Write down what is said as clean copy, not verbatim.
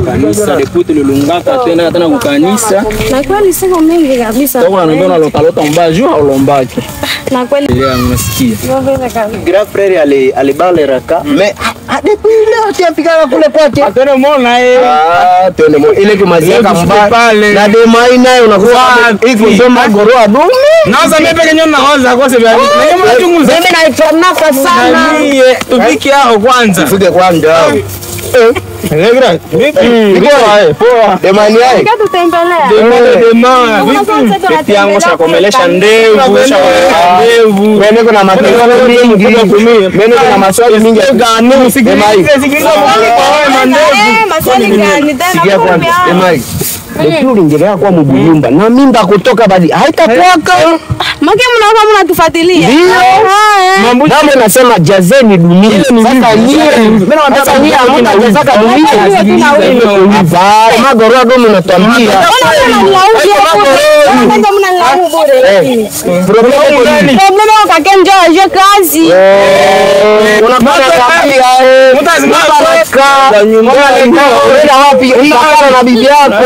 Kanisa depute lulungaka tena tena kukanisa. Na kweli siko mingi kabisa. Toka unaona lokalota mbaju au lombaki. Na kweli leo unasikia. Grand frère ale alibale raka mais depuis leo tiafika kule kwake. Atene mona eh. Ah tene mona ile kumaziaka mbali. Na demai nayo unakuwa iko soma goroa dume. Naanza mimi peke nyona naanza kwa sababu na mimi nachunguza. Mimi naifanaka sana. Mimi tupike hao kwanza. Tufike kwanza. Regra, vipi? Poa, poa. Demani yai. Tutembelea. Dema, vipi? Pipi yangu shakomelesha ndevu, ndevu. Mimi niko na maswali mingi. Mimi niko na maswali mingi. Gani usikilize, sikiliza kwa wewe mandevu. Maswali gani tena? Sikia kwanza. Demai. Ndio kwa mbunyumba na mimba kutoka bali haitakuwaka. Mke mnaona mnatufuatilia. Ndio. Mambo nasema jazeni dunia. Sasa nyie mimi nawaambia nyie hamtajazaka dunia. Hapana, magoroa domo natuambia. Mbona mnanilaumu bure? Problema kakenja je kazi. Unapata kapia eh. Mtazimaka. Unaenda wapi? Unapata na bibi yako.